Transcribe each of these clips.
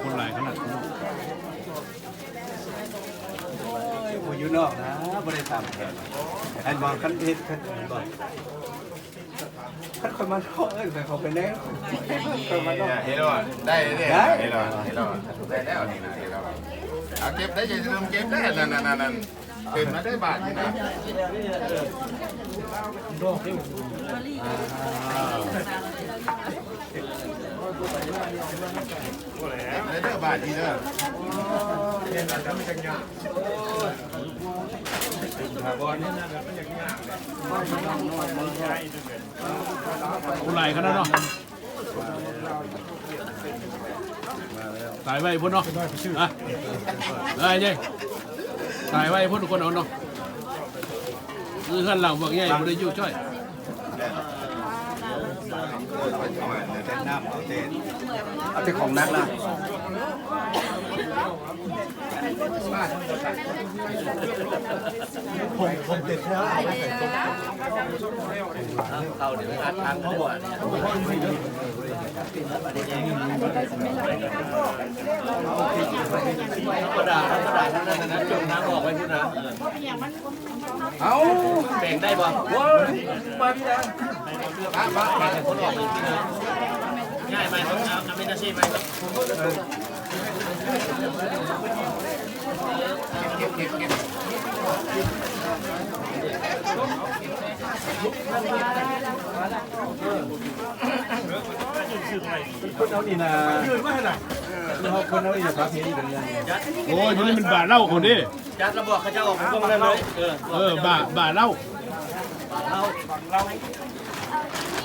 ຄົນຫຼາຍຂະໜາດນັ້ນ. ໂອ້ຍ ຜູ້ຢູ່ນອກນະ ບໍ່ໄດ້ຕາມແຜນ. ອັນວ່າຄັນເຮັດ ຄັນເຫັນບໍ່ ຄັນຂ້ອຍມາເນາະ ເອີ້ນຂ້ອຍເຂົ້າໄປແດ່ ຂ້ອຍມາເນາະ. ເຫັນແລ້ວ ໄດ້ເດ້ ໄດ້ ເຫັນແລ້ວ ເຫັນແລ້ວ ໄດ້ແລ້ວນີ້ນະ ເຫັນແລ້ວ. ເອົາເກັບໄດ້ ຢ່າລືມເກັບເດ້ ນັ້ນໆໆ. ເປັນມາໄດ້ບາດນີ້ນະ ດອກນີ້ ເປັນມາໄດ້ເດີບາດນີ້ເດີ. ໂອ້ ຫຼາຍຂະໜາດເນາະ. ຕາຍໄວພຸ້ນເນາະ ຮະ ເອີຍ ຕາຍໄວພຸ້ນຄົນເຮົາເນາະ. ເຮືອນຫຼັງບັກໃຫຍ່ບໍ່ໄດ້ຢູ່ຈ້ອຍ. ເອົາແຕ່ ເອົາແຕ່ຂອງໜັກນະ. ເຂົ້າເດີ ອັດທາງເດີ ອັນນີ້ ທຳມະດາ ທຳມະດາ ທາງນັ້ນນະ ຈົມທາງອອກໄວ້ພຸ້ນນະ. ເອົ້າ ແບ່ງໄດ້ບໍ່? ໂອ້ຍ ມາພີ່ນະ ປະ ປະ ປະ ຄົນອອກໄປພີ່ນະ. ຍ້າຍໄປ ເອົາ ເອົາເມນາເຊໄປ. ຄົນເຮົານີ້ນະ ເຮົາຄົນເຮົານີ້ນະ ປະເພນີເປັນຫຍັງ? ໂອ້ຍ ຢູ່ນີ້ມັນບາເຫຼົ້າຄົນເດ້. ຈັດລະບອກເຂົາເຈົ້າອອກໄປເບິ່ງນັ້ນເລີຍ. ເອີ ເອີ ບາ ບາເຫຼົ້າ.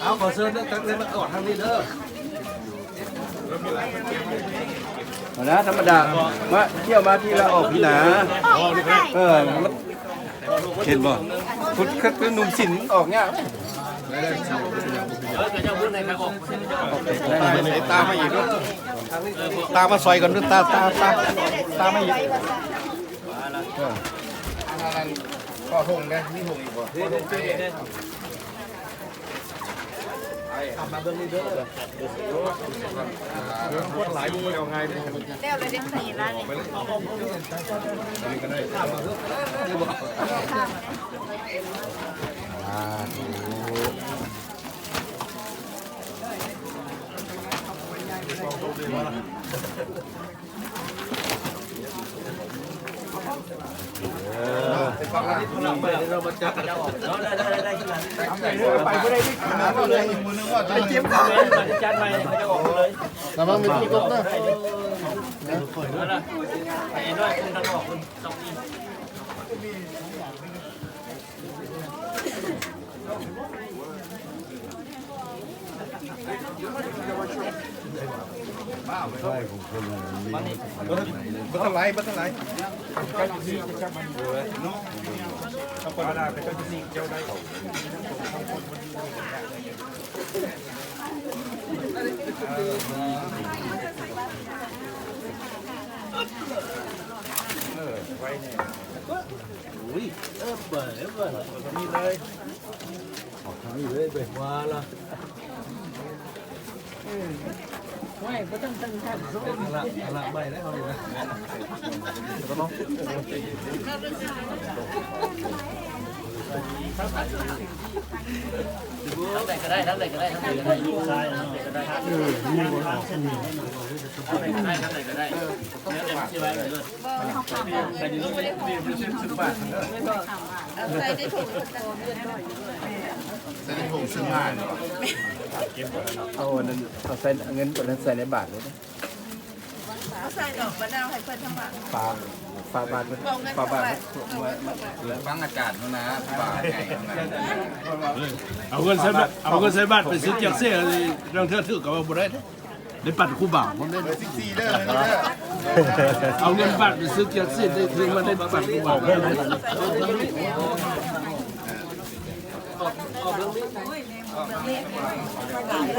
ເອົາ ຂໍເຊີນເດີ ຕັກເລີຍ ມາອອກທາງນີ້ເດີ. ເອົານະ ທຳມະດາ ມາ ທ່ຽວມາທີລະອອກພີ້ນາ. ເອີ ມັນ ເຫັນບໍ່? ພຸດຄື ຄືໜຸ່ມສິນອອກຍາກ. ຕາມມາອີກ ຕາມມາຊ່ອຍກັນເດີ ຕາ ຕາ ຕາມມາຊ່ອຍກັນເດີ ຕາ ຕາ ຕາ ຕາມມາອີກ. ເອີ ອັນນັ້ນ ຂໍຖົງແດ່ ມີຖົງອີກບໍ່? ເອົາມາເບິ່ງນີ້ເດີ ຄົນຫຼາຍບໍ່ໄດ້ເອົາງ່າຍເດ້. ແລ້ວເລີຍເດ້ ນີ້ລະນີ້ ເອົາອັນນັ້ນ ເອົາໃສ່ເງິນຕົວນັ້ນໃສ່ໃນບາດເລີຍເດ້. ເອົາໃສ່ດອກມະນາວໃຫ້ເພິ່ນທັງບາດ. ຝາກ ຝາກບາດເພິ່ນ ຝາກບາດເພິ່ນ. ຟັງອາຈານພຸ້ນນະ ຜູ້ບ່າວໃຫຍ່ພຸ້ນນະ. ເອົາເງິນໃສ່ບາດ ເອົາເງິນໃສ່ບາດໄປຊື້ຈັກເຊ ລາງເທື່ອຖືກກໍວ່າບໍ່ໄດ້ເດ້. ໄດ້ປັດຄູບາບໍ່ແມ່ນ ສິບສີ່ເດີ ເອົາເງິນບາດໄປຊື້ເຈັດສິບ ໄດ້ຖືກມາໄດ້ປັດຄູບາ.